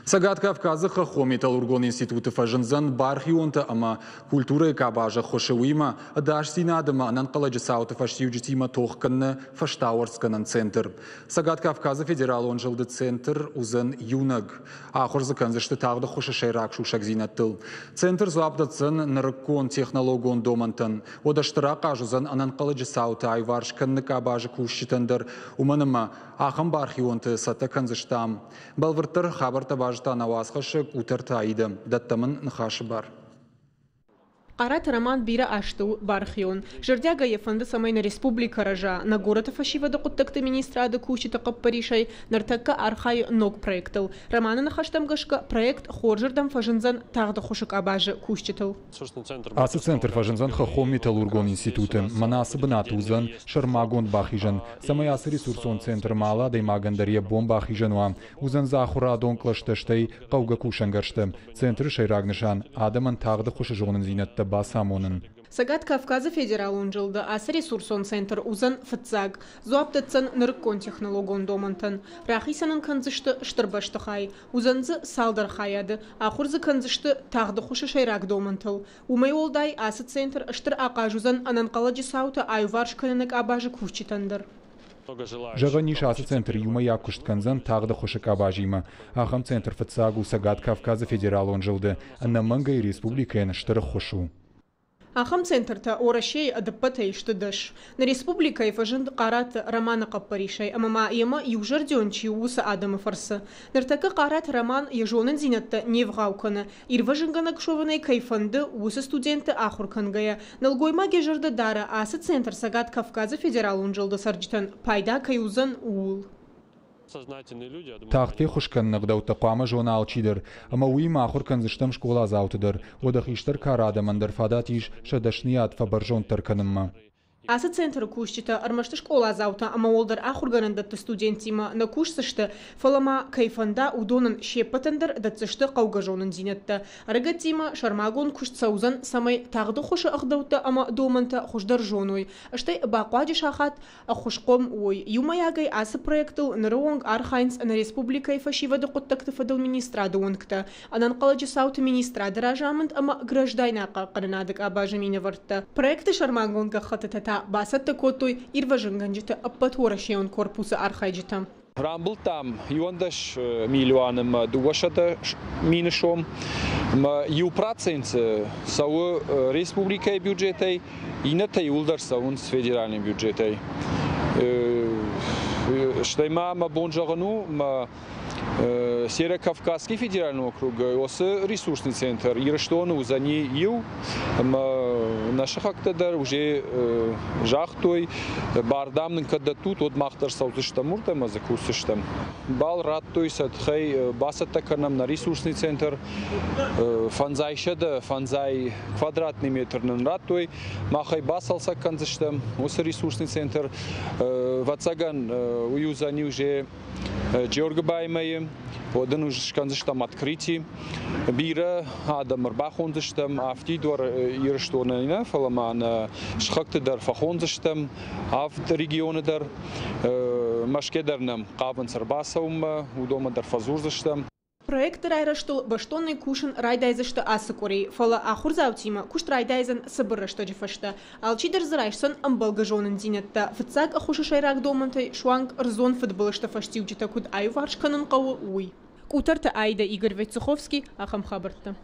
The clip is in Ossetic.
Цӕгат Кавказы хӕххон-металлургон институты фӕзындзӕн бархионтӕ ӕмӕ культурӕйы къабазы ӕххуысы, уыимӕ ӕдасдзинад ӕмӕ ӕнӕнхъӕлӕджы цауты фӕстиуджытимӕ тох кӕныны фӕстауӕрцгӕнӕн центр. Цӕгат Кавказы федералон зылды центр уыдзӕн иунӕг. Ахуыр дзы кӕндзысты тагъд ӕххуысы сӕйраг сусӕгдзинӕдтыл. Центр дзуапп дӕтдзӕн нырыккон технологон домӕнтӕн. Уӕдӕ стыр ахъаз уыдзӕн ӕнӕнхъӕлӕджы цаутӕ аиуварс кӕныны къабазы кусджытӕн дӕр, уымӕн ӕмӕ ахӕм бархионты цӕттӕ кӕндзыстӕм. Бӕлвырддӕр хабӕрттӕ базыдта нӕ уацхӕссӕг Къутӕрты Аидӕ. Дӕттӕм ын ныхасы бар. Хъараты Роман бирӕ азты у бархион. Зӕрдиагӕй йӕ фӕнды, цӕмӕй нӕ республикӕ рӕза. Нӕ горӕты фӕсивӕды хъуыддӕгты министрады кусджыты хъӕппӕрисӕй ныртӕккӕ архайы ног проектыл. Романы ныхӕстӕм гӕсгӕ, проект хорзырдӕм фӕзындзӕн тагъд ӕххуысы къабазы кусджытыл. Ацы центр фӕзындзӕн хӕххон-металлургон институты. Мӕнӕ ацы бынаты уыдзӕн сӕрмагонд бахизӕн, цӕмӕй ацы ресурсон центрмӕ алы адӕймагӕн дӕр йӕ бон бахизӕн уа. Уыдзӕн дзы ахуырадон кълӕстӕ, стӕй хъӕугӕ кусӕнгӕрзтӕ. Центры сӕйраг нысан – адӕмӕн тагъд ӕххуысы зонындзинӕдтӕ бацамонын. Цӕгат Кавказы федералон зылды ацы ресурсон центр уыдзӕн фыццаг. Дзуапп дӕтдзӕн нырыккон технологон домӕнтӕн. Рахицӕн ын кӕндзысты стыр бӕстыхай. Уыдзӕн дзы цалдӕр хайады, ахуыр дзы кӕндзысты тагъд ӕххуысы сӕйраг домӕнтыл. Уымӕй уӕлдай ацы центр стыр ахъаз уыдзӕн ӕнӕнхъӕлӕджы цаутӕ аиуварс кӕныны къабазы кусджытӕн дӕр. Зӕгъӕн ис, ацы центр иумӕйаг куыст кӕндзӕн тагъд ӕххуысы къабазимӕ. Ахӕм центр фыццаг у Цӕгат Кавказы федералон зылды, ӕнӕмӕнгӕй республикӕйӕн стыр ӕххуыс у. Ахӕм центртӕ Уӕрӕсейы ӕдӕппӕтӕй сты дӕс. Нӕ республикӕйы фӕзынд Хъараты Романы хъӕппӕрисӕй ӕмӕ ма йемӕ иузӕрдион чи у, уыцы адӕмы фӕрцы. Ныртӕккӕ Хъараты Роман йӕ зонындзинӕдтӕ не вгъау кӕны, ирвӕзынгӕнӕг суӕвын ӕй кӕй фӕнды, уыцы студентты ахуыр кӕнгӕйӕ. Нӕлгоймаг йӕ зӕрдӕ дары, ацы центр Цӕгат Кавказы федералон зылды цӕрджытӕн пайда кӕй уыдзӕн, ууыл. Тагъд феххуыс кӕныны ӕгъдӕуттӕ хъуамӕ зона алчидӕр, ӕмӕ уыимӕ ахуыр кӕндзыстӕм скъоладзауты дӕр, уӕдӕ хистӕр кары адӕмӕн дӕр фадат ис сӕ дӕсныйад фӕбӕрзонддӕр кӕнынмӕ. Ацы центры кусджытӕ ӕрмӕст скъоладзаутӕ ӕмӕ уӕлдӕр ахуыргӕнӕндӕтты студенттимӕ нӕ кусдзысты, фӕлӕ ма кӕй фӕнда, уыдонӕн се ппӕтӕн дӕр дӕтдзысты хъӕугӕ зонындзинӕдтӕ. Ӕрыгӕттимӕ сӕрмагонд куыст цӕудзӕн, цӕмӕй тагъд ӕххуысы ӕгъдӕуттӕ ӕмӕ домӕнтӕ хуыздӕр зоной, стӕй бахъуаджы сахат ӕххуысхъом уой. Иумӕйагӕй ацы проектыл ныры онг архайынц нӕ республикӕйы фӕсивӕды хъуыддӕгты фӕдыл министрады уӕнгтӕ, ӕнӕнхъӕлӕджы цауты министрады разамынд ӕмӕ граждайнаг хъахъхъӕнынады къабазы минӕвӕрттӕ. Проекты сӕрмагонд гӕххӕттытӕ та бацӕттӕ кодтой ирвӕзынгӕнджыты ӕппӕтуӕрӕсейон корпусы архайджытӕ. Рамбылдтам 11 милуаны ӕмӕ 200 мины сом. Ӕмӕ 1% цӕуы республикӕйы бюджетӕй, иннӕтӕ иууылдӕр цӕуынц федеральный бюджетӕй. Стӕй ма мӕ бон зӕгъын у, мӕ Северо-Кавказский федеральный округ осы ресурсный центр Ирыстоны уыдзӕни иу, ӕмӕ нӕ сыхӕгтӕ дӕр уже загътой, бар дам нын кӕд дӕттут, уӕд мах дӕр цӕудзыстӕм уырдӕм ӕмӕ дзы кусдзыстӕм. Бал радтой сӕ тыххӕй бацӕттӕ кӕнӕм нӕ ресурсный центр. Фӕндзай сӕдӕ фӕндзай квадратный метр нын радтой. Мах ӕй бацалцӕг кӕндзыстӕм, уыцы ресурсный центр. Ӕвӕццӕгӕн, уый уыдзӕни уже Джиоргуыбаймӕйы, уӕд ын скӕндзыстӕм открыти. Бирӕ адӕм ӕрбахондзыстӕм, афтид Ирыстонӕй нӕ, фӕлӕ ма нӕ сыхӕгты дӕр фӕхондзыстӕм, авд регионы дӕр. Мӕскуы дӕр нӕм хъавынц ӕрбацӕуынмӕ, уыдонмӕ дӕр фӕдзурдзыстӕм. Проекты райрӕзтыл бӕстонӕй кусын райдайдзысты ацы къуыри, фӕлӕ ахуырдзаутимӕ куыст райдайдзӕн цыбыр рӕстӕджы фӕстӕ. Алчидӕр дзы райсдзӕн ӕмбӕлгӕ зонындзинӕдтӕ, фыццаг ӕххуысы сӕйраг домӕнтӕй суанг ӕрдзон фыдбылызты фӕстиуджытӕ куыд аиуварс кӕнын хъӕуы, уый. Къутӕрты Аидӕ, Игорь Войцеховский, ахӕм хабӕрттӕ.